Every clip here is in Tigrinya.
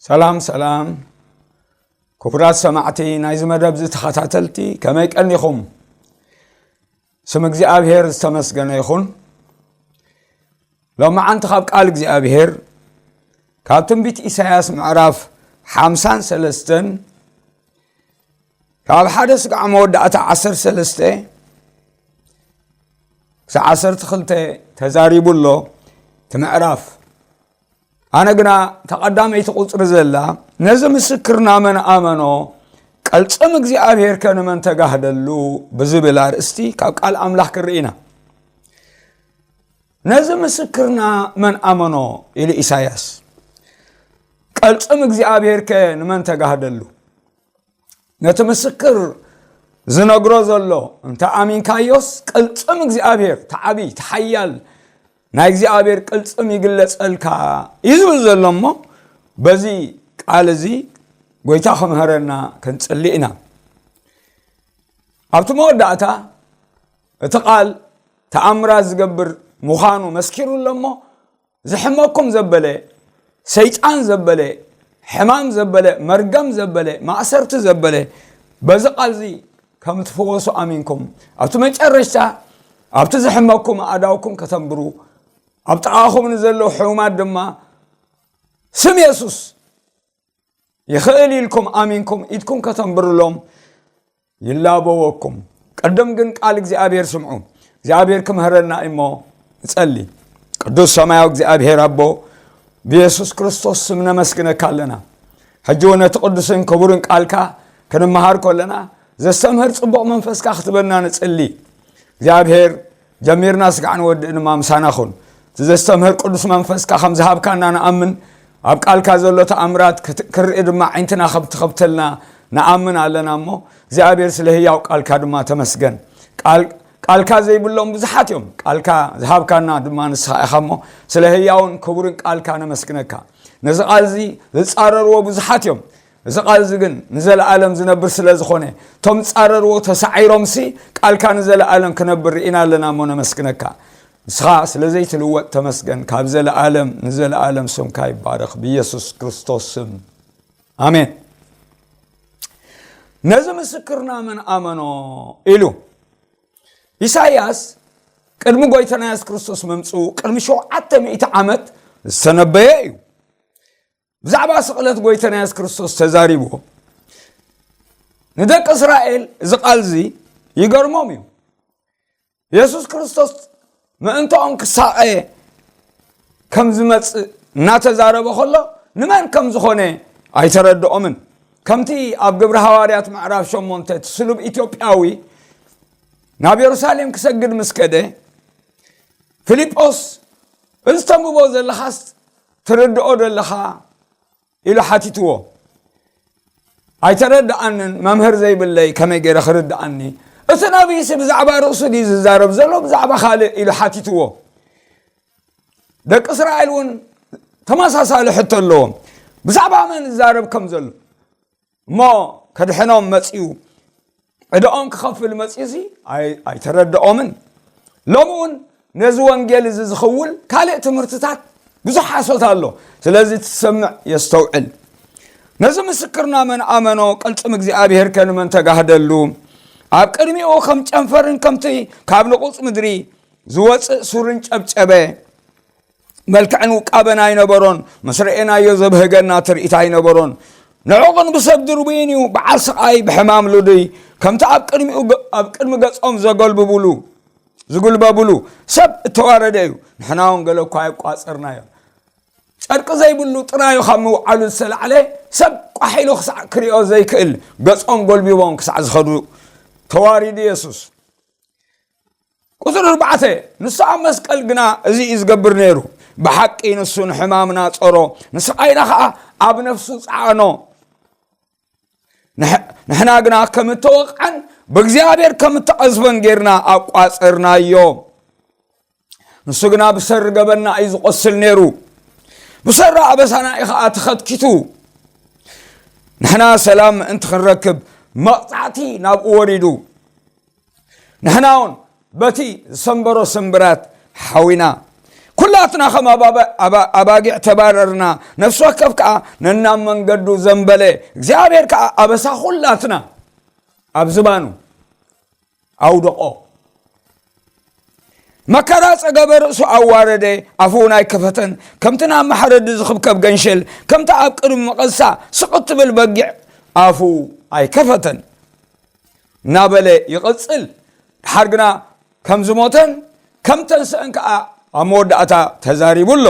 ሰላም ሰላም። ክቡራት ሰማዕቲ ናይዚ መደብ እዚ ተኸታተልቲ፣ ከመይ ቀኒኹም? ስም እግዚኣብሔር ዝተመስገነ ይኹን። ሎማዓንቲ ካብ ቃል እግዚኣብሔር፣ ካብ ትንቢት ኢሳያስ ምዕራፍ ሓምሳን ሰለስተን፣ ካብ ሓደ ስጋዕ መወዳእታ ዓሰርተ ሰለስተ ክሳዕ ዓሰርተ ክልተ ተዛሪቡ ኣሎ እቲ ምዕራፍ። ኣነ ግና ተቐዳመይቲ ቁጽሪ ዘላ፣ ነዚ ምስክርና መን ኣመኖ፣ ቅልጽም እግዚኣብሔር ከ ንመን ተጋህደሉ ብዝብል ኣርእስቲ ካብ ቃል ኣምላኽ ክንርኢ ኢና። ነዚ ምስክርና መን ኣመኖ ኢሉ ኢሳያስ፣ ቅልጽም እግዚኣብሔር ከ ንመን ተጋህደሉ? ነቲ ምስክር ዝነግሮ ዘሎ እንተ ኣሚንካዮስ፣ ቅልጽም እግዚኣብሔር፣ እቲ ዓቢ፣ እቲ ሓያል ናይ እግዚኣብሔር ቅልጽም ይግለጸልካ እዩ ዝብል ዘሎ እሞ፣ በዚ ቃል እዚ ጎይታ ክምህረና ክንጽሊ ኢና። ኣብቲ መወዳእታ እቲ ቃል ተኣምራት ዝገብር ምዃኑ መስኪሩ ኣሎ እሞ፣ ዝሕመኩም ዘበለ፣ ሰይጣን ዘበለ፣ ሕማም ዘበለ፣ መርገም ዘበለ፣ ማእሰርቲ ዘበለ፣ በዚ ቃል እዚ ከም ትፍወሱ ኣሚንኩም፣ ኣብቲ መጨረሽታ ኣብቲ ዝሕመኩም ኣእዳውኩም ከተንብሩ፣ ኣብ ጥቓኹም ንዘለዉ ሕሙማት ድማ ስም የሱስ ይኽእል ኢልኩም ኣሚንኩም ኢድኩም ከተንብርሎም ይላበወኩም። ቅድም ግን ቃል እግዚኣብሔር ስምዑ። እግዚኣብሔር ክምህረና እሞ ንጸሊ። ቅዱስ ሰማያዊ እግዚኣብሔር ኣቦ፣ ብየሱስ ክርስቶስ ስም ነመስግነካ ኣለና። ሕጂ እውን ነቲ ቅዱስን ክቡርን ቃልካ ክንመሃር ከለና፣ ዘስተምህር ጽቡቕ መንፈስካ ክትበና ንጽሊ። እግዚኣብሔር፣ ጀሚርና ስጋዕ ንወድእ ድማ ምሳና ኩን። እቲ ዘስተምህር ቅዱስ መንፈስካ ከም ዝሃብካና ንኣምን። ኣብ ቃልካ ዘሎ ተኣምራት ክት-፣ ክርኢ ድማ ዓይንትና ከም ትኸብተልና ንኣምን ኣለና እሞ፣ እግዚኣብሔር ስለ ህያው ቃልካ ድማ ተመስገን። ቃል-፣ ቃልካ ዘይብሎም ብዙሓት እዮም። ቃልካ ዝሃብካና ድማ ንስኻ ኢኻ እሞ፣ ስለ ህያውን ክቡርን ቃልካ ነመስግነካ። ነዚ ቃል እዚ ዝጻረርዎ ብዙሓት እዮም። እዚ ቃል እዚ ግን ንዘለኣለም ዝነብር ስለ ዝኾነ፣ እቶም ዝጻረርዎ ተሳዒሮምሲ፣ ቃልካ ንዘለኣለም ክነብር ርኢና ኣለና እሞ ነመስግነካ። ንስኻ ስለ ዘይትልወጥ ተመስገን። ካብ ዘለኣለም ንዘለኣለም ስምካ ይባረኽ፣ ብኢየሱስ ክርስቶስ ስም፣ ኣሜን። ነዚ ምስክርና መን ኣመኖ ኢሉ ኢሳይያስ ቅድሚ ጎይታና የሱስ ክርስቶስ ምምጽኡ ቅድሚ ሸውዓተ ሚእቲ ዓመት ዝተነበየ እዩ። ብዛዕባ ስቕለት ጎይታና የሱስ ክርስቶስ ተዛሪብዎ። ንደቂ እስራኤል እዚ ቃል እዚ ይገርሞም እዩ። የሱስ ክርስቶስ ምእንትኦም ክሳቐ ከም ዝመጽእ እናተዛረበ ከሎ፣ ንመን ከም ዝኾነ ኣይተረድኦምን። ከምቲ ኣብ ግብሪ ሃዋርያት ምዕራፍ ሸሞንተ፣ እቲ ስሉብ ኢትዮጵያዊ ናብ የሩሳሌም ክሰግድ ምስ ከደ፣ ፊልጶስ፣ "እዚ ተንብቦ ዘለኻስ ትርድኦ ዶ ኣለኻ?" ኢሉ ሓቲትዎ። "ኣይተረድኣንን፣ መምህር ዘይብለይ ከመይ ገይረ ክርድኣኒ? እቲ ነቢይሲ ብዛዕባ ርእሱ ድዩ ዝዛረብ ዘሎ፣ ብዛዕባ ካልእ?" ኢሉ ሓቲትዎ። ደቂ እስራኤል እውን ተመሳሳሊ ሕቶ ኣለዎም። ብዛዕባ መን ዝዛረብ ከም ዘሎ እሞ ከድሕኖም መጺኡ፣ ዕዳኦም ክኸፍል መጺኡሲ ኣይ-፣ ኣይተረድኦምን። ሎሚ እውን ነዚ ወንጌል እዚ ዝኽውል ካልእ ትምህርትታት ብዙሕ ሓሶት ኣሎ። ስለዚ ትሰምዕ የስተውዕል። ነዚ ምስክርና መን ኣመኖ፣ ቅልጽም እግዚኣብሔር ከ ንመን ተጋህደሉ? ኣብ ቅድሚኡ ከም ጨንፈርን ከምቲ ካብ ንቑጽ ምድሪ ዝወጽእ ሱርን ጨብጨበ። መልክዕን ውቃበን ኣይነበሮን፣ ምስ ረኤናዮ ዘብህገና ትርኢት ኣይነበሮን። ንዑቕን ብሰብ ድርቡይን እዩ፣ በዓል ስቓይ ብሕማም ልዱይ፣ ከምቲ ኣብ ቅድሚኡ ገ-፣ ኣብ ቅድሚ ገጾም ዘገልብብሉ፣ ዝጉልበብሉ ሰብ እተዋረደ እዩ። ንሕና እውን ገለ እኳ ኣይቋጸርናዮ። ጨርቂ ዘይብሉ ጥራዩ ካብ ምውዓሉ ዝተላዕለ ሰብ ቋሕ ኢሉ ክሳዕ ክሪኦ ዘይክእል፣ ገጾም ጎልቢቦም ክሳዕ ዝኸዱ ተዋሪዱ የሱስ። ቁጽሪ ኣርባዕተ፣ ንሱ ኣብ መስቀል ግና እዚ እዩ ዝገብር ነይሩ። ብሓቂ ንሱ ንሕማምና ጾሮ፣ ንስቓይና ኸኣ ኣብ ነፍሱ ጸዓኖ። ንሕ-፣ ንሕና ግና ከም እተወቕዐን ብእግዚኣብሔር ከም እተቐዝፈን ጌርና ኣቋጸርናዮ። ንሱ ግና ብሰሪ ገበንና እዩ ዝቖስል ነይሩ፣ ብሰሪ ኣበሳና እዩ ኸኣ ተኸትኪቱ። ንሕና ሰላም ምእንቲ ክንረክብ መቕጻዕቲ ናብኡ ወሪዱ። ንሕና እውን በቲ ዝሰንበሮ ስምብራት ሓዊና። ኩላትና ከም ኣባባ- ኣባ- ኣባጊዕ ተባረርና፣ ነፍሲ ወከፍ ከኣ ነናብ መንገዱ ዘንበለ፣ እግዚኣብሔር ከኣ ኣበሳ ኩላትና ኣብ ዝባኑ ኣውደቆ። መከራ ጸገበ ርእሱ ኣዋረደ፣ ኣፉ እውን ኣይከፈተን። ከምቲ ናብ ማሕረዲ ዝኽብከብ ገንሸል፣ ከምቲ ኣብ ቅድሚ መቐሳ ስቕ እትብል በጊዕ ኣፉ ኣይከፈተን እናበለ ይቕጽል። ድሓር ግና ከም ዝሞተን ከም ተንስአን ከኣ ኣብ መወዳእታ ተዛሪቡ ኣሎ።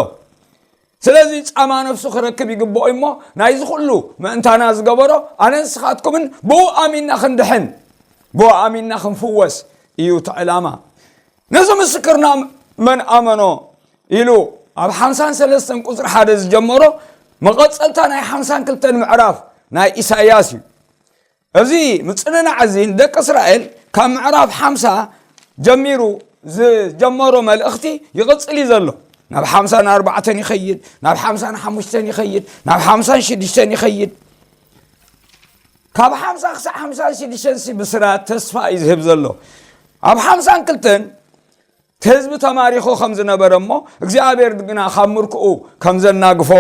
ስለዚ ጻማ ነፍሱ ክረክብ ይግብኦ እሞ፣ ናይዚ ኩሉ ምእንታና ዝገበሮ ኣነ ንስኻትኩምን ብኡ ኣሚንና ክንድሕን፣ ብኡ ኣሚንና ክንፍወስ እዩ እቲ ዕላማ። ነዚ ምስክርና መን ኣመኖ ኢሉ ኣብ ሓምሳን ሰለስተን ቁጽሪ ሓደ ዝጀመሮ መቐጸልታ ናይ ሓምሳን ክልተን ምዕራፍ ናይ ኢሳይያስ እዩ። እዚ ምጽንናዕ እዚ ንደቂ እስራኤል ካብ ምዕራፍ ሓምሳ ጀሚሩ ዝጀመሮ መልእኽቲ ይቕጽል እዩ ዘሎ። ናብ ሓምሳን ኣርባዕተን ይኸይድ፣ ናብ ሓምሳን ሓሙሽተን ይኸይድ፣ ናብ ሓምሳን ሽዱሽተን ይኸይድ። ካብ ሓምሳ ክሳዕ ሓምሳን ሽዱሽተን ሲ ብስራት ተስፋ እዩ ዝህብ ዘሎ። ኣብ ሓምሳን ክልተን እቲ ህዝቢ ተማሪኹ ከም ዝነበረ እሞ እግዚኣብሔር ግና ካብ ምርኩኡ ከም ዘናግፎ፣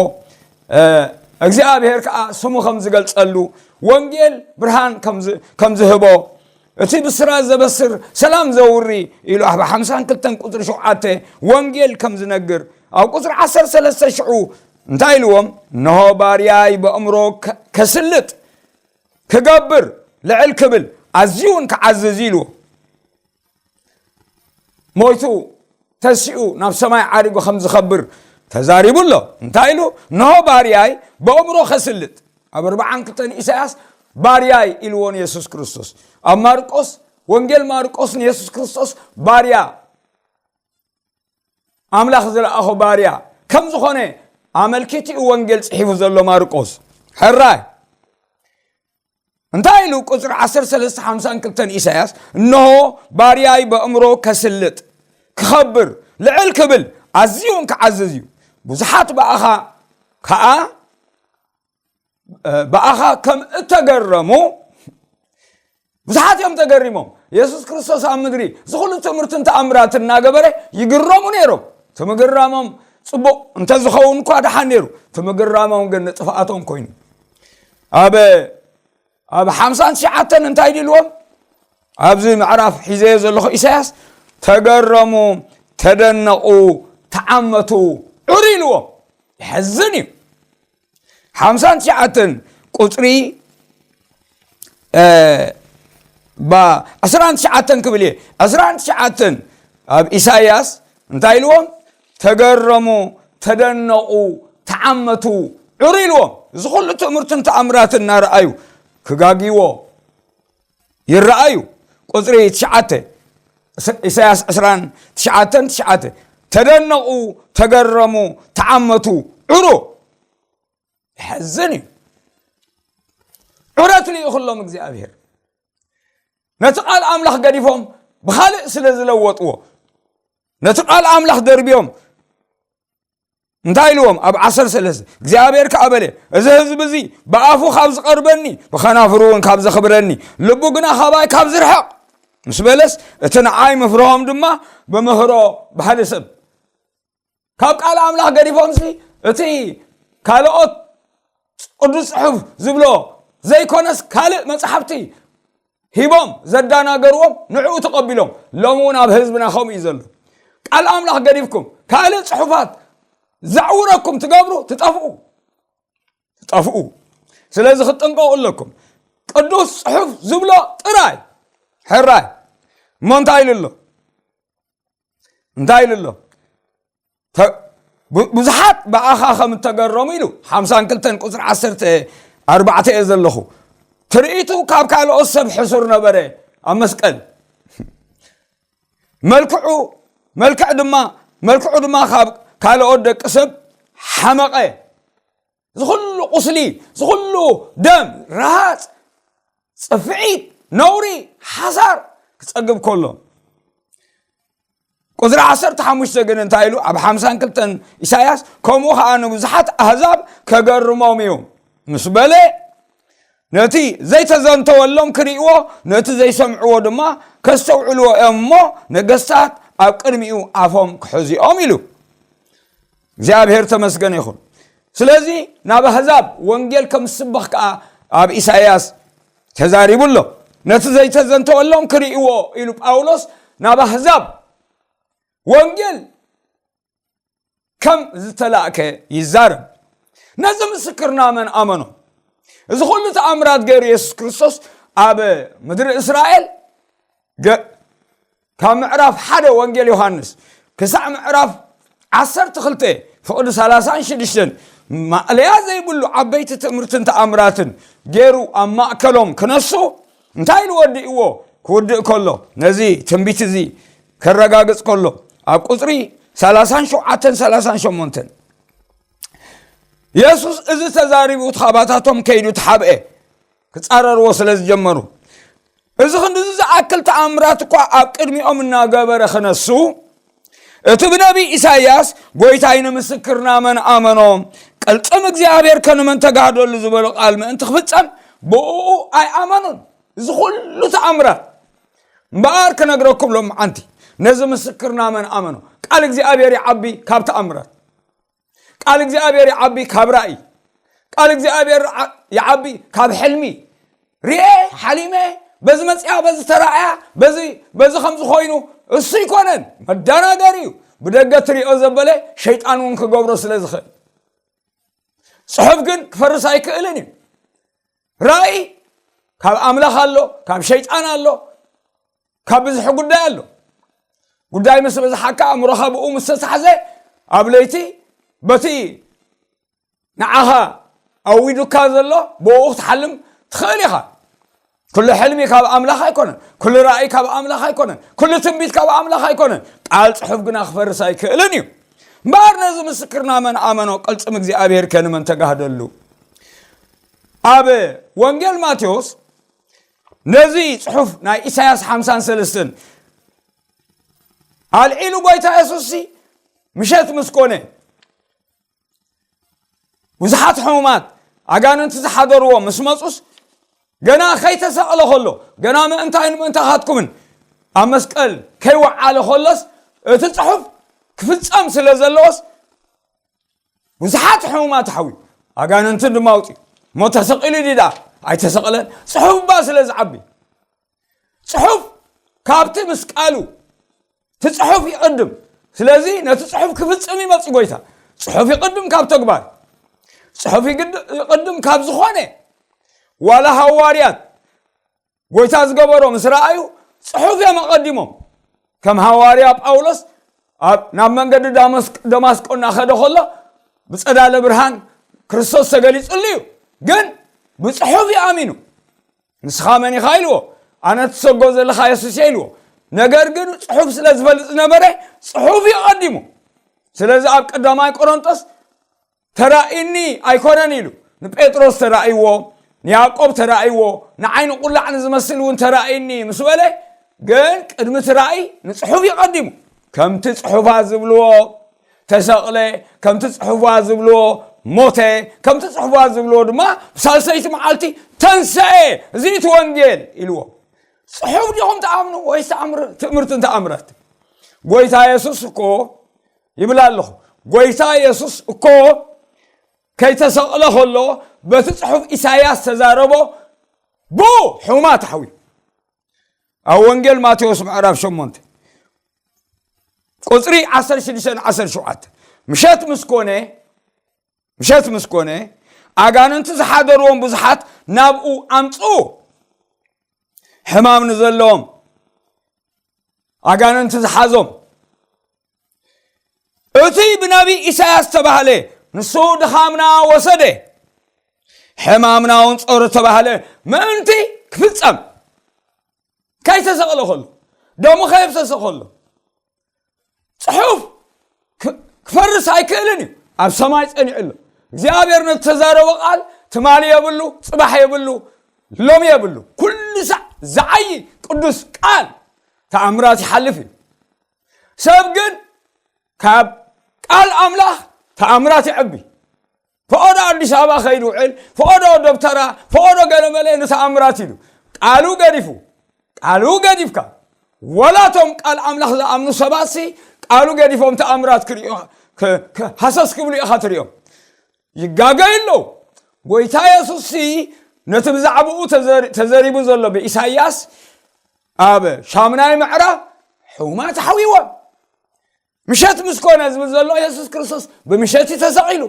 እ፣ እግዚኣብሔር ከዓ ስሙ ከም ዝገልጸሉ፣ ወንጌል ብርሃን ከም ዝ- ከም ዝህቦ፣ እቲ ብስራት ዘበስር ሰላም ዘውሪ ኢሉ ኣብ ሓምሳን ክልተን ቁጽሪ ሸውዓተ ወንጌል ከም ዝነግር፣ ኣብ ቁጽሪ ዓሰርተ ሰለስተ ሽዑ እንታይ ኢልዎም? እንሆ ባርያይ በእምሮ ከ- ከስልጥ ክገብር ልዕል ክብል ኣዝዩ እውን ክዓዝዝ ኢልዎ። ሞይቱ ተሲኡ ናብ ሰማይ ዓሪጉ ከም ዝኸብር ተዛሪቡ ኣሎ። እንታይ ኢሉ? እንሆ ባርያይ በእምሮ ከስልጥ። ኣብ ኣርባዓን ክልተን ኢሳያስ ባርያይ ኢልዎ ንየሱስ ክርስቶስ። ኣብ ማርቆስ፣ ወንጌል ማርቆስ ንየሱስ ክርስቶስ ባርያ፣ ኣምላኽ ዝለኣኾ ባርያ ከም ዝኾነ ኣመልኪቱ እዩ ወንጌል ጽሒፉ ዘሎ ማርቆስ። ሕራይ እንታይ ኢሉ? ቁጽሪ ዓሰርተ ሰለስተ ሓምሳን ክልተን ኢሳያስ፣ እንሆ ባርያይ በእምሮ ከስልጥ ክኸብር ልዕል ክብል ኣዝዩ እውን ክዓዝዝ እዩ። ብዙሓት ብኣኻ ከኣ ብኣኻ ከም እተገረሙ ብዙሓት እዮም ተገሪሞም። የሱስ ክርስቶስ ኣብ ምድሪ ዝኹሉ ትምህርትን ተኣምራትን እናገበረ ይግረሙ ነይሮም። እቲ ምግራሞም ጽቡቕ እንተዝኸውን እኳ ደሓን ነይሩ፣ እቲ ምግራሞም ግን ንጥፍኣቶም ኮይኑ። ኣብ ኣብ ሓምሳን ትሽዓተን እንታይ ድልዎም? ኣብዚ ምዕራፍ ሒዘዮ ዘለኹ ኢሳያስ፣ ተገረሙ፣ ተደነቑ፣ ተዓመቱ፣ ዑር ኢልዎም። ይሐዝን እዩ። ሓምሳን ትሽዓተን ቁጽሪ፣ እ፣ ባ- ዕስራን ትሽዓተን ክብል እየ። ዕስራን ትሽዓተን ኣብ ኢሳይያስ እንታይ ኢልዎም? ተገረሙ፣ ተደነቑ፣ ተዓመቱ፣ ዑር ኢልዎም። እዚ ኩሉ ትእምርትን ተኣምራትን እናረኣዩ ክጋግይዎ ይረኣዩ። ቁጽሪ ትሽዓተ፣ ኢሳያስ ዕስራን ትሽዓተን ትሽዓተ፣ ተደነቑ፣ ተገረሙ፣ ተዓመቱ፣ ዑሩ። ይሐዝን እዩ። ዑረት ልኢኹሎም እግዚኣብሔር። ነቲ ቃል ኣምላኽ ገዲፎም ብኻልእ ስለ ዝለወጥዎ፣ ነቲ ቃል ኣምላኽ ደርብዮም እንታይ ኢልዎም? ኣብ ዓሰርተ ሰለስተ እግዚኣብሔር ከኣ በለ፣ እዚ ህዝቢ እዚ ብኣፉ ካብ ዝቐርበኒ፣ ብኸናፍሩ እውን ካብ ዘኽብረኒ፣ ልቡ ግና ካባይ ካብ ዝርሕቕ ምስ በለስ፣ እቲ ንዓይ ምፍርሆም ድማ ብምህሮ ባህሊ ሰብ። ካብ ቃል ኣምላኽ ገዲፎምሲ እቲ ካልኦት ቅዱስ ጽሑፍ ዝብሎ ዘይኮነስ ካልእ መጽሓፍቲ ሂቦም ዘዳናገርዎም ንዕኡ ተቐቢሎም። ሎሚ እውን ኣብ ህዝብና ከምኡ እዩ ዘሎ። ቃል ኣምላኽ ገዲፍኩም ካልእ ጽሑፋት ዘዕውረኩም ትገብሩ ትጠፍኡ፣ ትጠፍኡ። ስለዚ ክትጥንቀቑ ኣለኩም። ቅዱስ ጽሑፍ ዝብሎ ጥራይ ሕራይ። እሞ እንታይ ኢሉ ኣሎ? እንታይ ኢሉ ኣሎ? ተ- ቡ- ብዙሓት ብኣኻ ከም እተገረሙ ኢሉ ሓምሳን ክልተን ቁጽሪ ዓሰርተ ኣርባዕተ እየ ዘለኹ። ትርኢቱ ካብ ካልኦት ሰብ ሕሱር ነበረ። ኣብ መስቀል መልክዑ መልክዕ ድማ መልክዑ ድማ ካብ ካልኦት ደቂ ሰብ ሓመቐ። ዝኹሉ ቁስሊ፣ ዝኹሉ ደም፣ ረሃጽ፣ ጽፍዒት፣ ነውሪ፣ ሓሳር ክጸግብ ከሎ፣ ቁጽሪ ዓሰርተ ሓሙሽተ ግን እንታይ ኢሉ? ኣብ ሓምሳን ክልተን ኢሳያስ፣ ከምኡ ኸኣ ንብዙሓት ኣህዛብ ከገርሞም እዩ ምስ በለ፣ ነቲ ዘይተዘንተወሎም ክርእይዎ፣ ነቲ ዘይሰምዕዎ ድማ ከስተውዕልዎ እዮም እሞ፣ ነገስታት ኣብ ቅድሚኡ ኣፎም ክሕዙ እዮም ኢሉ። እግዚኣብሔር ተመስገን ይኹን። ስለዚ ናብ ኣህዛብ ወንጌል ከም ዝስበኽ ከዓ ኣብ ኢሳይያስ ተዛሪቡ ኣሎ። ነቲ ዘይተዘንተወሎም ክርእይዎ ኢሉ ጳውሎስ ናብ ኣህዛብ ወንጌል ከም ዝተላእከ ይዛረብ። ነዚ ምስክርና መን ኣመኖ? እዚ ኩሉ ተኣምራት ገይሩ የሱስ ክርስቶስ ኣብ ምድሪ እስራኤል ገ- ካብ ምዕራፍ ሓደ ወንጌል ዮሃንስ ክሳዕ ምዕራፍ ዓሰርተ ክልተ ፍቕዲ ሰላሳን ሽዱሽተን ማእለያ ዘይብሉ ዓበይቲ ትምህርትን ተኣምራትን ገይሩ ኣብ ማእከሎም ክነሱ እንታይ ኢሉ ወዲእዎ? ክውድእ ከሎ ነዚ ትንቢት እዚ ከረጋግጽ ከሎ ኣብ ቁጽሪ ሰላሳን ሸውዓተን ሰላሳን ሸሞንተን የሱስ እዚ ተዛሪቡ እቲ ካባታቶም ከይዱ ተሓብአ ክጻረርዎ ስለ ዝጀመሩ እዚ ክንድዚ ዝኣክል ተኣምራት እኳ ኣብ ቅድሚኦም እናገበረ ክነሱ እቲ ብነቢይ ኢሳይያስ ጎይታይ ንምስክርና መን ኣመኖ ቅልጽም እግዚኣብሔር ከንመን ተጋህደሉ ዝበሎ ቃል ምእንቲ ክፍጸም ብእኡ ኣይኣመኑን። እዚ ኩሉ ተኣምራት እምበኣር ክነግረኩም ሎም ዓንቲ ነዚ ምስክርና መን ኣመኖ ቃል እግዚኣብሔር ይዓቢ ካብ ተኣምራት ቃል እግዚኣብሔር ይዓቢ ካብ ራእይ ቃል እግዚኣብሔር ይዓቢ ካብ ሕልሚ ርኤ ሓሊመ በዚ መፅያ በዚ ተራእያ በዚ በዚ ከምዚ ኮይኑ እሱ ይኮነን መዳናገር እዩ ብደገ ትሪኦ ዘበለ ሸይጣን እውን ክገብሮ ስለ ዝኽእል ፅሑፍ ግን ክፈርስ ኣይክእልን እዩ ራእይ ካብ ኣምላኽ ኣሎ ካብ ሸይጣን ኣሎ ካብ ብዝሒ ጉዳይ ኣሎ ጉዳይ ምስ በዝሓካ ኣእምሮኻ ብኡ ምስ ተታሕዘ ኣብ ለይቲ በቲ ንዓኻ ኣዊዱካ ዘሎ ብኡ ክትሓልም ትኽእል ኢኻ ኩሉ ሕልሚ ካብ ኣምላኽ ኣይኮነን ኩሉ ራእይ ካብ ኣምላኽ ኣይኮነን ኩሉ ትንቢት ካብ ኣምላኽ ኣይኮነን ቃል ፅሑፍ ግና ክፈርስ ኣይክእልን እዩ እምበኣር ነዚ ምስክርና መን ኣመኖ ቅልፅም እግዚኣብሔር ከንመን ተጋህደሉ ኣብ ወንጌል ማቴዎስ ነዚ ፅሑፍ ናይ ኢሳያስ ሓምሳን ሰለስተን ኣልዒሉ ጎይታ የሱስ ምሸት ምስ ኮነ ብዙሓት ሕሙማት ኣጋንንቲ ዝሓደርዎ ምስ መፁስ ገና ከይተሰቕለ ከሎ ገና ምእንታይ ንምእንታኻትኩምን ኣብ መስቀል ከይወዓለ ከሎስ እቲ ፅሑፍ ክፍፀም ስለ ዘለዎስ ብዙሓት ሕሙማት ሓዊ ኣጋንንትን ድማ ኣውፅኡ እሞ ተሰቒሉ ድዩ ደኣ ኣይተሰቕለን ፅሑፍ እባ ስለ ዝዓቢ ፅሑፍ ካብቲ ምስ ቃሉ እቲ ፅሑፍ ይቕድም ስለዚ ነቲ ፅሑፍ ክፍፅም ይመፅ ጎይታ ፅሑፍ ይቕድም ካብ ተግባር ፅሑፍ ይቅድም ካብ ዝኾነ ዋላ ሃዋርያት ጎይታ ዝገበሮ ምስ ረኣዩ ፅሑፍ እዮም ኣቐዲሞም ከም ሃዋርያ ጳውሎስ ኣብ ናብ መንገዲ ደማስቆ እናኸደ ከሎ ብፀዳለ ብርሃን ክርስቶስ ተገሊፅሉ እዩ ግን ብፅሑፍ ይኣሚኑ ንስኻ መን ኢኻ ኢልዎ ኣነ ትሰጎ ዘለኻ የሱስ እየ ኢልዎ ነገር ግን ፅሑፍ ስለ ዝፈልጥ ዝነበረ ፅሑፍ እዩ ቀዲሙ ስለዚ ኣብ ቀዳማይ ቆሮንጦስ ተራእዩኒ ኣይኮነን ኢሉ ንጴጥሮስ ተራእይዎ ንያዕቆብ ተራእይዎ ንዓይኒ ቁላዕ ንዝመስል እውን ተራእዩኒ ምስ በለ ግን ቅድሚ እቲ ራእይ ንፅሑፍ እዩ ቀዲሙ ከምቲ ፅሑፋት ዝብልዎ ተሰቕለ ከምቲ ፅሑፋት ዝብልዎ ሞተ ከምቲ ፅሑፋት ዝብልዎ ድማ ብሳልሰይቲ መዓልቲ ተንሰኤ እዚ እቲ ወንጌል ኢልዎ ፅሑፍ ዲኹም ትኣምኑ ወይስ ትእምርትን ተኣምራት ጎይታ የሱስ እኮ ይብል ኣለኹ ጎይታ የሱስ እኮ ከይተሰቕለ ከሎ በቲ ፅሑፍ ኢሳያስ ተዛረቦ ብኡ ሕሙማት ኣሕዊ ኣብ ወንጌል ማቴዎስ ምዕራፍ ሸሞንተ ቁፅሪ ዓሰርተ ሽዱሽተ ዓሰርተ ሸውዓተ ምሸት ምስ ኮነ ምሸት ምስ ኮነ ኣጋንንቲ ዝሓደርዎም ብዙሓት ናብኡ ኣምፅኡ ሕማም ንዘለዎም ኣጋንንቲ ዝሓዞም እቲ ብነቢይ ኢሳያስ ተባህለ ንሱ ድኻምና ወሰደ ሕማምና እውን ጾሩ ተባህለ ምእንቲ ክፍጸም ከይተሰቕለ ከሎ ደሙ ከየፍሰሰ ከሎ ጽሑፍ ክፈርስ ኣይክእልን እዩ ኣብ ሰማይ ጸኒዑ ኣሎ እግዚኣብሔር ነተዛረቦ ቃል ትማሊ የብሉ ጽባሕ የብሉ ሎም የብሉ ኩሉ ሳዕ ዝዓይ ቅዱስ ቃል ተኣምራት ይሓልፍ እዩ ሰብ ግን ካብ ቃል ኣምላኽ ተኣምራት ይዕቢ ፈቐዶ ኣዲስ ኣበባ ከይድ ውዕል ፈቐዶ ደብተራ ፈቐዶ ገለመለ ንተኣምራት ኢሉ ቃሉ ገዲፉ ቃሉ ገዲፍካ ወላቶም ቃል ኣምላኽ ዝኣምኑ ሰባትሲ ቃሉ ገዲፎም ተኣምራት ክርእዩ ሃሰስ ክብሉ ኢኻ ትሪኦም። ይጋገዩ ኣለዉ። ጎይታ የሱስ ነቲ ብዛዕባኡ ተዘሪቡ ዘሎ ብኢሳይያስ ኣብ ሻምናይ ምዕራፍ ሕሙማት ሓዊዎም ምሸት ምስ ኮነ ዝብል ዘሎ የሱስ ክርስቶስ ብምሸት እዩ ተሰቒሉ።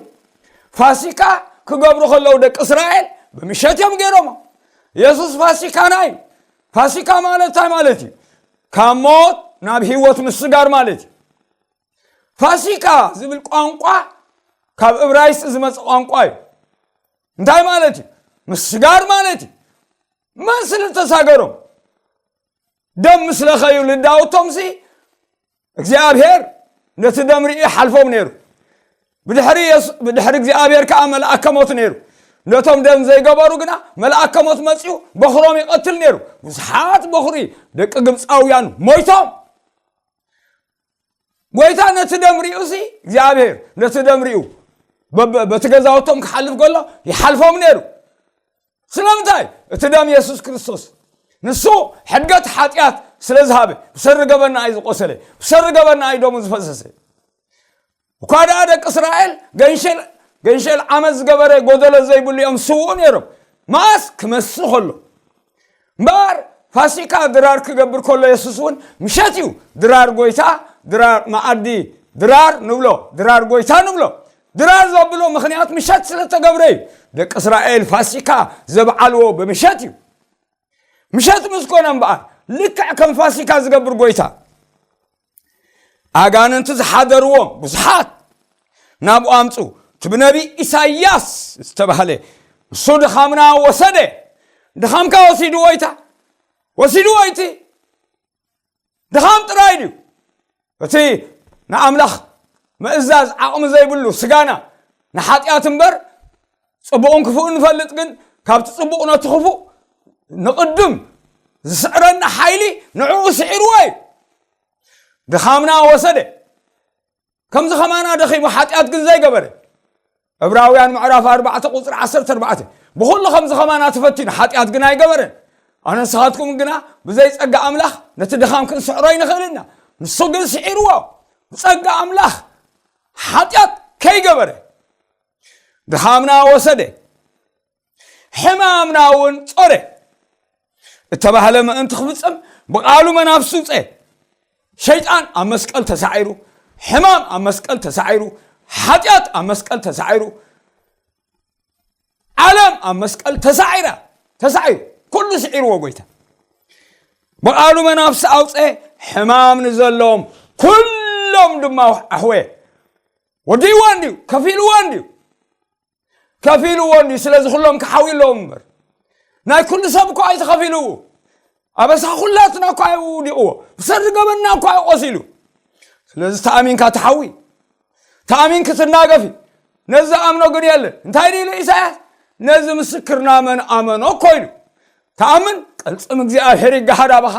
ፋሲካ ክገብሩ ከለዉ ደቂ እስራኤል ብምሸት እዮም ገይሮሞ። የሱስ ፋሲካና እዩ። ፋሲካ ማለት እንታይ ማለት እዩ? ካብ ሞት ናብ ህይወት ምስጋር ማለት እዩ። ፋሲካ ዝብል ቋንቋ ካብ እብራይስጥ ዝመፀ ቋንቋ እዩ። እንታይ ማለት እዩ? ምስጋር ማለት እዩ። መን ስለ ዝተሳገሮም? ደም ምስለኸዩ ልዳውቶምሲ እግዚኣብሔር ነቲ ደም ርእዩ ሓልፎም ነይሩ። ብድሕሪ የሱ- ብድሕሪ እግዚኣብሔር ከዓ መልኣከ ሞት ነይሩ። ነቶም ደም ዘይገበሩ ግና መልኣከ ሞት መፅዩ በኽሮም ይቐትል ነይሩ። ብዙሓት በኽሪ ደቂ ግብፃውያን ሞይቶም። ጎይታ ነቲ ደም ርእዩሲ እግዚኣብሔር ነቲ ደም ርእዩ በ- በ- በቲ ገዛውቶም ክሓልፍ ከሎ ይሓልፎም ነይሩ። ስለምንታይ? እቲ ደም የሱስ ክርስቶስ ንሱ ሕድገት ሓጢኣት ስለ ዝሃበ ብሰሪ ገበና እዩ ዝቆሰለ፣ ብሰሪ ገበና እዩ ደሙ ዝፈሰሰ። እኳ ደኣ ደቂ እስራኤል ገንሸል ገንሸል ዓመት ዝገበረ ጎደሎ ዘይብሉ እዮም ዝስውኡ ነይሮም። መኣስ ክመሲ ከሎ እምበኣር ፋሲካ ድራር ክገብር ከሎ የሱስ እውን ምሸት እዩ ድራር ጎይታ ድራር መኣዲ ድራር ንብሎ ድራር ጎይታ ንብሎ። ድራር ዘብሎ ምኽንያት ምሸት ስለ ተገብረ እዩ። ደቂ እስራኤል ፋሲካ ዘብዓልዎ ብምሸት እዩ። ምሸት ምስ ኮነ እምበኣር ልክዕ ከም ፋሲካ ዝገብር ጎይታ ኣጋንንቲ ዝሓደርዎም ብዙሓት ናብኡ ኣምፁ። እቲ ብነቢ ኢሳይያስ ዝተባህለ እሱ ድኻምና ወሰደ። ድኻምካ ወሲድዎ ይታ ወሲድዎ ይቲ ድኻም ጥራይ ድዩ? እቲ ንኣምላኽ ምእዛዝ ዓቕሚ ዘይብሉ ስጋና ንሓጢኣት እምበር ፅቡቕን ክፉእን ንፈልጥ ግን ካብቲ ፅቡቕ ነቲ ክፉእ ንቕድም ዝስዕረና ሓይሊ ንዕኡ ስዒርዎ እዩ። ድኻምና ወሰደ። ከምዚ ከማና ደኺሙ ሓጢኣት ግን ዘይገበረ። ዕብራውያን ምዕራፍ ኣርባዕተ ቁፅሪ ዓሰርተ ኣርባዕተ ብኹሉ ከምዚ ከማና ተፈቲኑ ሓጢኣት ግን ኣይገበረን። ኣነ ንስኻትኩም ግና ብዘይ ጸጋ ኣምላኽ ነቲ ድኻም ክንስዕሮ ኣይንኽእልና። ንሱ ግን ስዒርዎ። ብጸጋ ኣምላኽ ሓጢኣት ከይገበረ ድኻምና ወሰደ። ሕማምና እውን ጾረ እተባህለ ምእንቲ ክፍጽም ብቓሉ መናፍስ ውፀ። ሸይጣን ኣብ መስቀል ተሳዒሩ፣ ሕማም ኣብ መስቀል ተሳዒሩ፣ ሓጢኣት ኣብ መስቀል ተሳዒሩ፣ ዓለም ኣብ መስቀል ተሳዒራ ተሳዒሩ ኩሉ ስዒርዎ ጎይታ። ብቓሉ መናፍስ ኣውፀ። ሕማም ንዘለዎም ኩሎም ድማ ኣሕወየ። ወዲእዎ እንድዩ፣ ከፊልዎ እንድዩ። ከፊልዎ እንድዩ። ስለዚ ኩሎም ክሓዊ ኣለዎም እምበር ናይ ኩሉ ሰብ እኮ ኣይተኸፊልዎ። ኣበሳ ኩላትና እኮ ኣይውዲቕዎ። ብሰሪ ገበንና እኮ ኣይቆሲሉ። ስለዚ ተኣሚንካ ትሓዊ፣ ተኣሚንክ ትናገፊ። ነዚ ኣምኖ ግን የለን። እንታይ ኢሉ ኢሳያስ? ነዚ ምስክርና መን ኣመኖ እኮ ኢሉ። ተኣምን። ቅልጽም እግዚኣብሔር ይገሃድ ኣባኻ።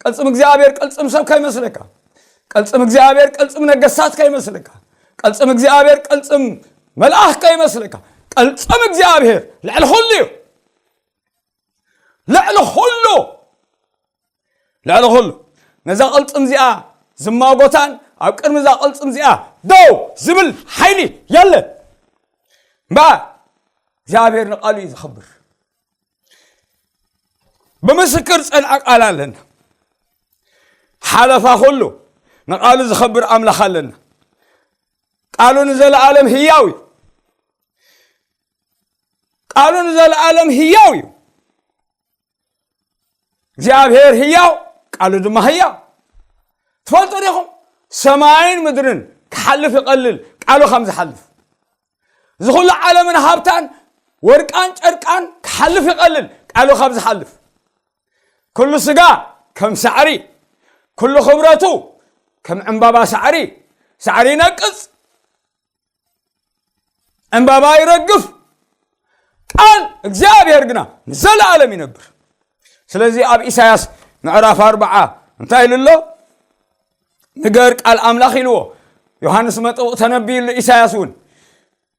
ቅልጽም እግዚኣብሔር ቅልጽም ሰብ ከይመስለካ። ቅልጽም እግዚኣብሔር ቅልጽም ነገስታት ከይመስለካ። ቅልጽም እግዚኣብሔር ቅልጽም መልኣኽ ከይመስለካ። ቅልጽም እግዚኣብሔር ልዕሊ ኩሉ እዩ። ልዕሊ ኩሉ ልዕሊ ኩሉ ነዛ ቅልጽም እዚኣ ዝማጎታን ኣብ ቅድሚ እዛ ቅልጽም እዚኣ ደው ዝብል ሓይሊ የለን። እምበኣር እግዚኣብሔር ንቓሉ እዩ ዝኸብር። ብምስክር ጸንዐ ቃል ኣለና። ሓለፋ ኩሉ ንቓሉ ዝኸብር ኣምላኽ ኣለና። ቃሉ ንዘለኣለም ህያው እዩ። ቃሉ ንዘለኣለም ህያው እዩ። እግዚኣብሔር ህያው፣ ቃሉ ድማ ህያው። ትፈልጡ ዲኹም? ሰማይን ምድርን ክሓልፍ ይቐልል ቃሉ ከም ዝሓልፍ። እዚ ኩሉ ዓለምን ሃብታን ወርቃን ጨርቃን ክሓልፍ ይቐልል ቃሉ ካብ ዝሓልፍ። ኩሉ ስጋ ከም ሳዕሪ፣ ኩሉ ክብረቱ ከም ዕምባባ ሳዕሪ፣ ሳዕሪ ይነቅጽ፣ ዕምባባ ይረግፍ፣ ቃል እግዚኣብሔር ግና ንዘለኣለም ይነብር። ስለዚ ኣብ ኢሳያስ ምዕራፍ ኣርብዓ እንታይ ኢሉ ኣሎ? ንገር ቃል ኣምላኽ ኢልዎ። ዮሃንስ መጥምቕ ተነብዩሉ ኢሳያስ እውን።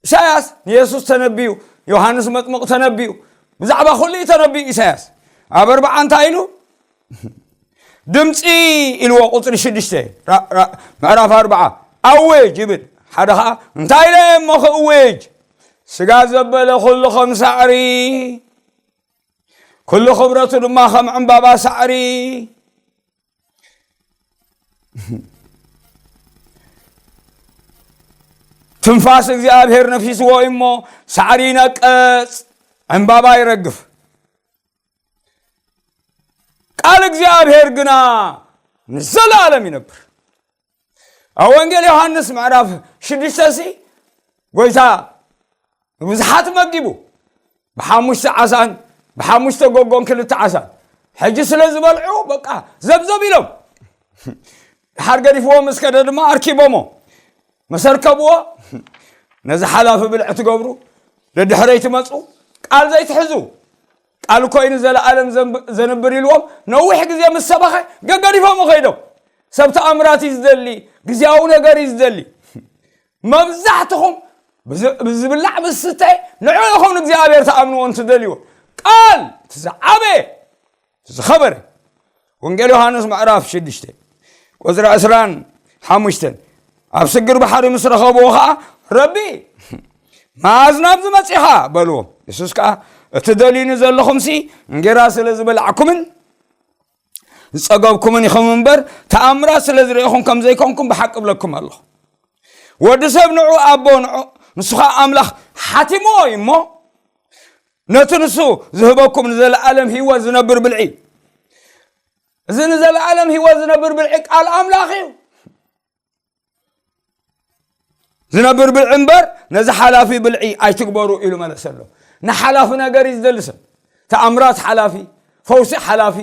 ኢሳያስ ንየሱስ ተነብዩ፣ ዮሃንስ መጥምቕ ተነብዩ፣ ብዛዕባ ኩሉ እዩ ተነብዩ ኢሳያስ። ኣብ ኣርብዓ እንታይ ኢሉ? ድምፂ ኢልዎ ቁፅሪ ሽዱሽተ ራ- ራ- ምዕራፍ ኣርብዓ ኣወጅ ይብል። ሓደ ኸዓ እንታይ ኢለ እሞ ክእውጅ? ስጋ ዘበለ ኩሉ ከም ሳዕሪ፣ ኩሉ ክብረቱ ድማ ከም ዕምባባ ሳዕሪ። ትንፋስ እግዚኣብሔር ነፊስዎ እዩ እሞ ሳዕሪ ይነቅጽ፣ ዕምባባ ይረግፍ። ቃል እግዚኣብሔር ግና ንዘለኣለም ይነብር። ኣብ ወንጌል ዮሃንስ ምዕራፍ ሽዱሽተ ሲ ጎይታ ንብዙሓት መጊቡ፣ ብሓሙሽተ ዓሳን ብሓሙሽተ ጎጎን ክልተ ዓሳን። ሕጂ ስለ ዝበልዑ በቃ ዘብዘብ ኢሎም፣ ድሓር ገዲፍዎም ምስ ከደ ድማ ኣርኪቦሞ መሰርከብዎ። ነዚ ሓላፊ ብልዒ ትገብሩ፣ ደድሕረይ ትመጹ፣ ቃል ዘይትሕዙ፣ ቃል ኮይኑ ዘለኣለም ዘንብ- ዘንብር ኢልዎም ነዊሕ ግዜ ምስ ሰበኸ ገገዲፎም ከይዶም። ሰብ ተኣምራት እዩ ዝደሊ፣ ግዜያዊ ነገር እዩ ዝደሊ። መብዛሕትኹም ብዝ- ብዝብላዕ ብዝስተ ንዑ ኢኹም ንእግዚኣብሔር ተኣምንዎ እንትደልይዎ። ቃል እቲ ዝዓበየ ዝኸበረ። ወንጌል ዮሃንስ ምዕራፍ ሽዱሽተ ቁፅሪ ዕስራን ሓሙሽተን። ኣብ ስግር ባሕሪ ምስ ረኸብዎ ኸዓ፣ ረቢ፣ መኣዝ ናብዚ መጺኻ? በልዎ። የሱስ ከኣ፣ እቲ ደልዩኒ ዘለኹምሲ እንጌራ ስለ ዝበላዕኩምን ዝጸገብኩምን ኢኹም እምበር፣ ተኣምራት ስለ ዝረኢኹም ከም ዘይኮንኩም ብሓቂ እብለኩም ኣለኹ። ወዲ ሰብ ንዑ ኣቦ፣ ንዑ ንሱ ኸኣ ኣምላኽ ሓቲምዎ እዩ እሞ፣ ነቲ ንሱ ዝህበኩም ንዘለኣለም ህይወት ዝነብር ብልዒ። እዚ ንዘለኣለም ህይወት ዝነብር ብልዒ ቃል ኣምላኽ እዩ። ዝነብር ብልዒ እምበር ነዚ ሓላፊ ብልዒ ኣይትግበሩ ኢሉ መለሰሎም። ንሓላፊ ነገር እዩ ዝደሊ ሰብ። ተኣምራት ሓላፊ፣ ፈውሲ ሓላፊ፣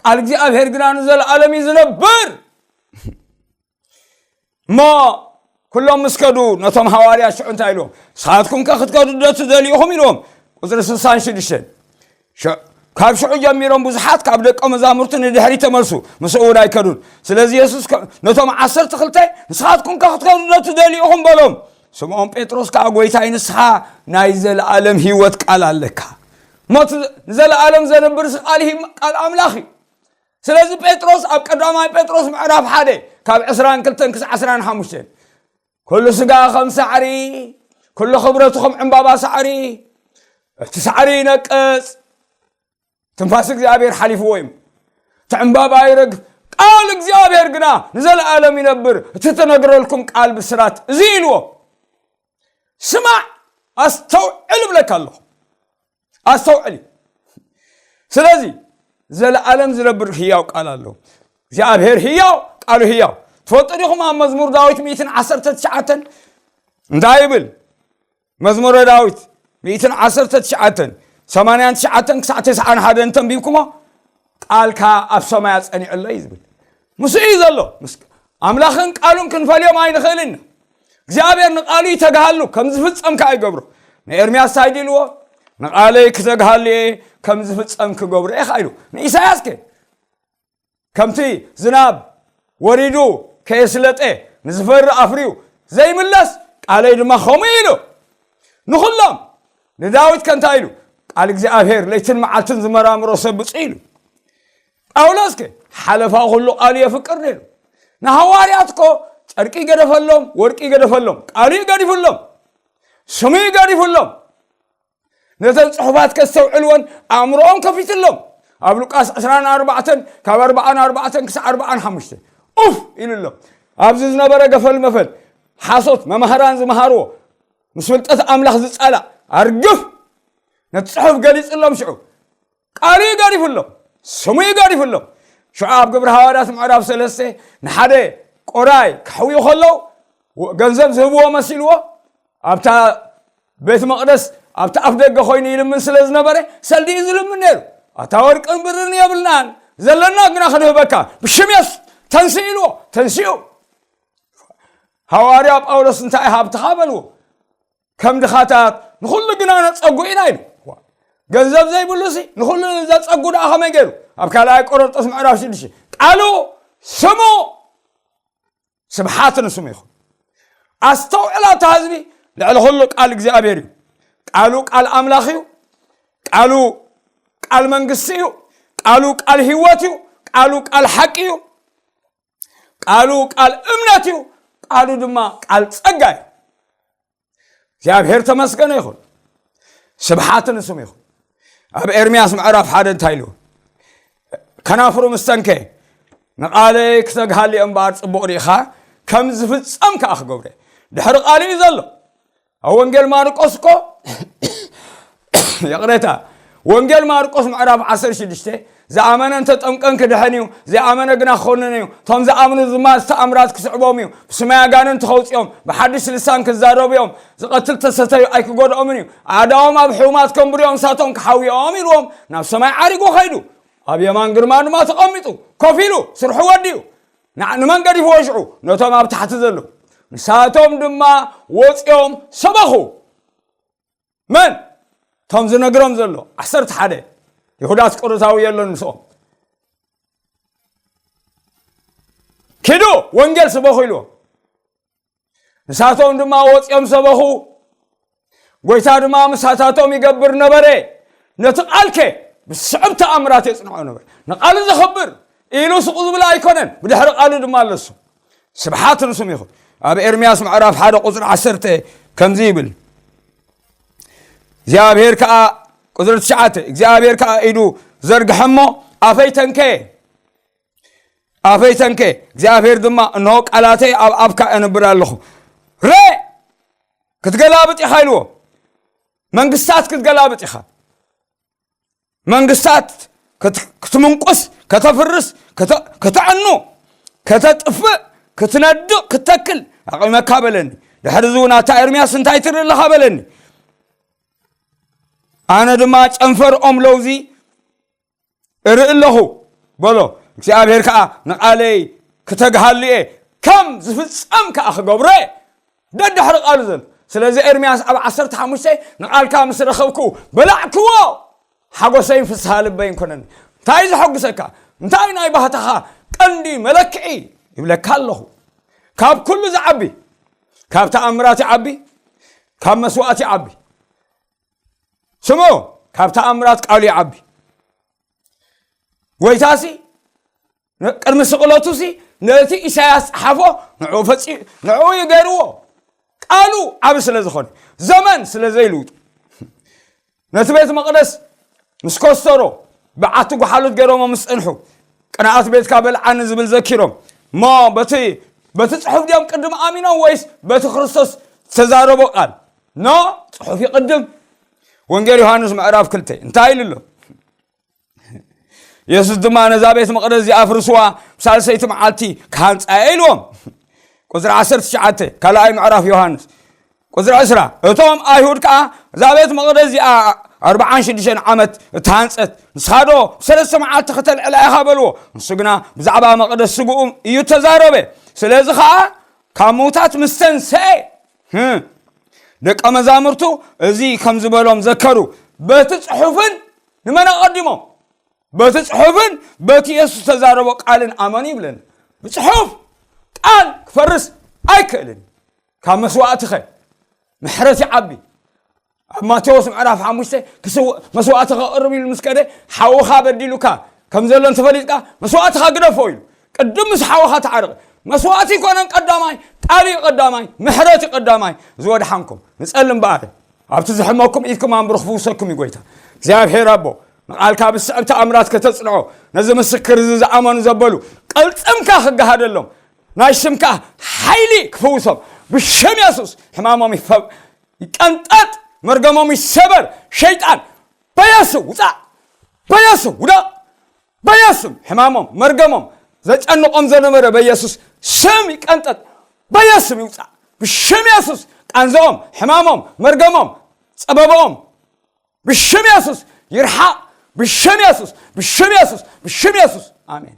ቃል እግዚኣብሔር ግና ንዘለኣለም እዩ ዝነብር። እሞ ኩሎም ምስ ከዱ ነቶም ሃዋርያት ሽዑ እንታይ ኢልዎም? ንስኻትኩም ከ ክትከዱ ዶ ትደልዩ ኢኹም? ኢልዎም። ቁፅሪ ስሳን ሽዱሽተን። ሸ- ካብ ሽዑ ጀሚሮም ብዙሓት ካብ ደቀ መዛሙርቱ ንድሕሪት ተመልሱ፣ ምስኡ እውን ኣይከዱን። ስለዚ የሱስ ከ- ነቶም ዓሰርተ ክልተ፣ ንስኻትኩም ከ ክትከዱ ዶ ትደልዩ ኢኹም? በሎም። ስምዖን ጴጥሮስ ከኣ፣ ጎይታይ፣ ንስኻ ናይ ዘለኣለም ህይወት ቃል ኣለካ። እሞ እቲ ንዘለኣለም ዘንብር ቃል ሂ- ቃል ኣምላኽ እዩ። ስለዚ ጴጥሮስ ኣብ ቀዳማይ ጴጥሮስ ምዕራፍ ሓደ ካብ ዕስራን ክልተን ክሳዕ ዕስራን ሓሙሽተን፣ ኩሉ ስጋ ከም ሳዕሪ፣ ኩሉ ክብረቱ ከም ዕምባባ ሳዕሪ፣ እቲ ሳዕሪ ይነቅጽ፣ ትንፋስ እግዚኣብሔር ሓሊፍዎ እዩ፣ እቲ ዕምባባ ይረግፍ፣ ቃል እግዚኣብሔር ግና ንዘለኣለም ይነብር፣ እቲ ተነግረልኩም ቃል ብስራት እዚ ኢልዎ። ስማዕ፣ ኣስተውዕል እብለካ ኣለኹ። ኣስተውዕል እዩ። ስለዚ ዘለኣለም ዝነብር ህያው ቃል ኣሎ። እግዚኣብሔር ህያው፣ ቃሉ ህያው። ትፈልጡ ዲኹም ኣብ መዝሙር ዳዊት ሚእትን ዓሰርተ ትሽዓተን እንታይ ይብል? መዝሙረ ዳዊት ሚእትን ዓሰርተ ትሽዓተን፣ ሰማንያን ትሽዓተን ክሳዕ ተስዓን ሓደን እንተንቢብኩሞ፣ ቃልካ ኣብ ሰማይ ኣጸኒዑ ኣሎ እዩ ዝብል። ምስኡ እዩ ዘሎ። ምስ ኣምላኽን ቃሉን ክንፈልዮም ኣይንኽእልን ኢና። እግዚኣብሔር ንቃሉ ይተግሃሉ፣ ከም ዝፍጸም ከኣ ይገብሮ። ንኤርምያስ እንታይ ኢልዎ? ንቃለይ ክተግሃሉ እየ፣ ከም ዝፍጸም ክገብሮ እየ ከኣ ኢሉ። ንኢሳያስ ከ? ከምቲ ዝናብ ወሪዱ ከየስለጠ ንዝፈሪ ኣፍርዩ ዘይምለስ፣ ቃለይ ድማ ከምኡ ኢሉ። ንኹሎም ንዳዊት ከ እንታይ ኢሉ? ቃል እግዚኣብሔር ለይትን መዓልትን ዝመራምሮ ሰብ ብፁዕ ኢሉ። ጳውሎስ ከ ሓለፋ ኩሉ ቃሉ የፍቅር ነይሩ። ንሃዋርያት እኮ ጨርቂ ይገደፈሎም፣ ወርቂ ይገደፈሎም፣ ቃሉ ይገዲፍሎም፣ ስሙ ይገዲፍሎም። ነተን ጽሑፋት ከስተውዕልወን ኣእምሮኦም ከፊትሎም። ኣብ ሉቃስ ዕስራን ኣርባዕተን ካብ ኣርባዓን ኣርባዕተን ክሳዕ ኣርባዓን ሓሙሽተን ኡፍ ኢሉሎም። ኣብዚ ዝነበረ ገፈል መፈል፣ ሓሶት፣ መማህራን ዝመሃርዎ፣ ምስ ፍልጠት ኣምላኽ ዝጻላእ ኣርግፍ ነቲ ጽሑፍ ገሊጽሎም። ሽዑ ቃሉ ይገዲፍሎም፣ ስሙ ይገዲፍሎም። ሽዑ ኣብ ግብሪ ሃዋርያት ምዕራፍ ሰለስተ ንሓደ ቆራይ ክሕውዩ ከለዉ ገንዘብ ዝህብዎ መሲልዎ ኣብታ ቤት መቕደስ ኣብቲ ኣፍ ደገ ኮይኑ ይልምን ስለ ዝነበረ ሰልዲ እዩ ዝልምን ነይሩ። ኣታ ወርቅን ብርን የብልናን፣ ዘለና ግና ክንህበካ ብሽም የሱስ ተንስእ ኢልዎ። ተንሲኡ። ሃዋርያ ጳውሎስ እንታይ ሃብትኻ በልዎ? ከም ድኻታት ንኹሉ ግና ነጸጉ ኢና ኢሉ። ገንዘብ ዘይብሉ ሲ ንኹሉ ዘጸጉ ደኣ ከመይ ገይሩ? ኣብ ካልኣይ ቆሮንጦስ ምዕራፍ ሽዱሽተ ቃሉ ስሙ ስብሓት ንስሙ ይኹን። ኣስተውዕል ኣታ ህዝቢ፣ ልዕሊ ኩሉ ቃል እግዚኣብሔር እዩ። ቃሉ ቃል ኣምላኽ እዩ። ቃሉ ቃል መንግስቲ እዩ። ቃሉ ቃል ህይወት እዩ። ቃሉ ቃል ሓቂ እዩ። ቃሉ ቃል እምነት እዩ። ቃሉ ድማ ቃል ጸጋ እዩ። እግዚኣብሔር ተመስገነ ይኹን። ስብሓት ንስም ይኹን። ኣብ ኤርምያስ ምዕራፍ ሓደ እንታይ ኢሉ? ከናፍሩ ምስ ተንከ፣ ንቓለይ ክተግሃሊ እምበኣር ጽቡቕ ርኢኻ፣ ከም ዝፍጸም ከኣ ክገብረ። ድሕሪ ቃሉ እዩ ዘሎ። ኣብ ወንጌል ማርቆስ እኮ፣ ይቕሬታ፣ ወንጌል ማርቆስ ምዕራፍ ዓሰርተ ሽዱሽተ፣ ዝኣመነ እንተጠምቀን ክድሕን እዩ፣ ዘይኣመነ ግና ክኾንን እዩ። እቶም ዝኣምኑ ድማ ዝተኣምራት ክስዕቦም እዩ። ብስማይ ኣጋንንቲ ከውፅኦም፣ ብሓድሽ ልሳን ክዛረቡ እዮም። ዝቐትል ተሰተዩ ኣይክጎድኦምን እዩ። ኣእዳዎም ኣብ ሕሙማት ከንብርዮም፣ ንሳቶም ክሓውዮም ኢልዎም፣ ናብ ሰማይ ዓሪጉ ኸይዱ። ኣብ የማን ግርማ ድማ ተቐሚጡ፣ ኮፍ ኢሉ፣ ስርሑ ወዲኡ። ንዓ-፣ ንመን ገዲፍዎ ሽዑ? ነቶም ኣብ ታሕቲ ዘለዉ። ንሳቶም ድማ ወፂኦም ሰበኹ። መን? እቶም ዝነግሮም ዘሎ ዓሰርተ ሓደ። ይሁዳ ኣስቆሮታዊ የሎን ምስኦም። ኪዱ ወንጌል ስበኹ ኢልዎም። ንሳቶም ድማ ወፂኦም ሰበኹ። ጎይታ ድማ ምሳታቶም ይገብር ነበረ። ነቲ ቃልከ ብስዕብ ተኣምራት የጽንዖ ነበር። ንቃሉ ዘኽብር ኢሉ ስቑ ዝብል ኣይኮነን። ብድሕሪ ቃሉ ድማ ኣለሱ። ስብሓት ንስም ይኹን። ኣብ ኤርምያስ ምዕራፍ ሓደ ቁጽሪ ዓሰርተ ከምዚ ይብል። እግዚኣብሔር ከኣ፣ ቁጽሪ ትሽዓተ፣ እግዚኣብሔር ከኣ ኢዱ ዘርግሐ እሞ ኣፈይ ተንከየ። ኣፈይ ተንከየ። እግዚኣብሔር ድማ፣ እንሆ ቃላተይ ኣብ ኣፍካ እነብር ኣለኹ። ረ ክትገላብጥ ኢኻ ኢልዎ። መንግስታት ክትገላብጥ ኢኻ። መንግስታት ክት-፣ ክትምንቁስ፣ ከተፍርስ፣ ክተ-፣ ክተዕኑ፣ ከተጥፍእ፣ ክትነድቕ፣ ክትተክል ኣቕመካ በለኒ። ድሕሪ እዚ እውን ኣታ ኤርምያስ እንታይ ትርኢ ኣለኻ በለኒ። ኣነ ድማ ጨንፈር ኦም ለውዚ እርኢ ኣለኹ በሎ። እግዚኣብሔር ከኣ ንቓለይ ክተግሃሉ እየ፣ ከም ዝፍጸም ከኣ ክገብሮ እየ። ደድሕሪ ቃሉ ዘሎ። ስለዚ ኤርምያስ ኣብ ዓሰርተ ሓሙሽተ ንቓልካ ምስ ረኸብኩ በላዕክዎ፣ ሓጎሰይን ፍስሃ ልበይን ኮነኒ። እንታይ ዘሐጉሰካ? እንታይ ናይ ባህታኻ ቀንዲ መለክዒ? ይብለካ ኣለኹ። ካብ ኩሉ ዝዓቢ፣ ካብ ተኣምራት ይዓቢ፣ ካብ መስዋእቲ ይዓቢ። ስሙ፣ ካብ ተኣምራት ቃሉ ይዓቢ። ጎይታሲ ን-፣ ቅድሚ ስቕለቱሲ ነቲ ኢሳያስ ጸሓፎ ንዕኡ ፈጺ-፣ ንዕኡ እዩ ገይርዎ። ቃሉ ዓቢ ስለ ዝኾነ፣ ዘመን ስለ ዘይልውጡ። ነቲ ቤት መቕደስ ምስ ኮስተሮ፣ ብዓቲ ጓሓሉት ገይሮሞ ምስ ጸንሑ፣ "ቅንኣት ቤትካ በልዓኒ" ዝብል ዘኪሮም። እሞ በቲ፣ በቲ ጽሑፍ ድዮም ቅድም ኣሚኖም ወይስ በቲ ክርስቶስ ዝተዛረቦ ቃል? ኖ፣ ጽሑፍ ይቕድም። ወንጌል ዮሃንስ ምዕራፍ ክልተ እንታይ ኢሉ ኣሎ? የሱስ ድማ፣ "ነዛ ቤት መቕደስ እዚኣ ኣፍርስዋ፣ ብሳልሰይቲ መዓልቲ ክሃንጻ እየ" ኢልዎም። ቁጽሪ ዓሰርተ ትሽዓተ፣ ካልኣይ ምዕራፍ ዮሃንስ። ቁጽሪ ዕስራ፣ እቶም ኣይሁድ ከኣ፣ "እዛ ቤት መቕደስ እዚኣ ኣርብዓን ሽዱሽተን ዓመት እተሃንጸት፣ ንስኻ ዶ ብሰለስተ መዓልቲ ከተልዕላ ኢኻ?" በልዎ። ንሱ ግና ብዛዕባ መቕደስ ስግኡ እዩ ተዛረበ። ስለዚ ኸኣ ካብ ምውታት ምስ ተንስአ፣ ህም፣ ደቀ መዛሙርቱ እዚ ከም ዝበሎም ዘከሩ። በቲ ጽሑፍን ንመን ኣቐዲሞም? በቲ ጽሑፍን በቲ የሱስ ዝተዛረቦ ቃልን ኣመኑ ይብለና። ብጽሑፍ ቃል ክፈርስ ኣይክእልን። ካብ መስዋእትኸ ምሕረት ይዓቢ። ኣብ ማቴዎስ ምዕራፍ ሓሙሽተ ክስው-፣ መስዋእቲ ከቕርብ ኢሉ ምስ ከደ፣ ሓውኻ በዲሉካ ከም ዘሎ እንተፈሊጥካ፣ መስዋእትኻ ግደፎ ኢሉ። ቅድም ምስ ሓውኻ ተዓረቕ። መስዋእቲ ይኮነን ቀዳማይ፣ ቃል እዩ ቀዳማይ፣ ምሕረት እዩ ቀዳማይ። ዝወድሓንኩም ንጸልም በኣር። ኣብቲ ዝሕመኩም ኢድኩም ኣንብሩ፣ ክፍውሰኩም እዩ ጎይታ። እግዚኣብሔር ኣቦ፣ ንቓልካ ብስዕብ ተኣምራት ከተጽንዖ፣ ነዚ ምስክር እዚ ዝኣመኑ ዘበሉ፣ ቀልጽምካ ክገሃደሎም፣ ናይ ሽምካ ሓይሊ ክፍውሶም፣ ብሽም የሱስ ሕማሞም ይፈብ-፣ ይቀንጠጥ፣ መርገሞም ይሰበር። ሸይጣን በየሱ ውጻእ፣ በየሱ ውደቕ፣ በየሱም ሕማሞም መርገሞም ዘጨንቖም ዘነበረ በየሱስ ስም ይቀንጠጥ፣ በየሱም ይውጻእ። ብሽም የሱስ ቃንዘኦም፣ ሕማሞም፣ መርገሞም፣ ጸበባኦም ብሽም የሱስ ይርሓቕ። ብሽም የሱስ፣ ብሽም የሱስ፣ ብሽም የሱስ። ኣሜን።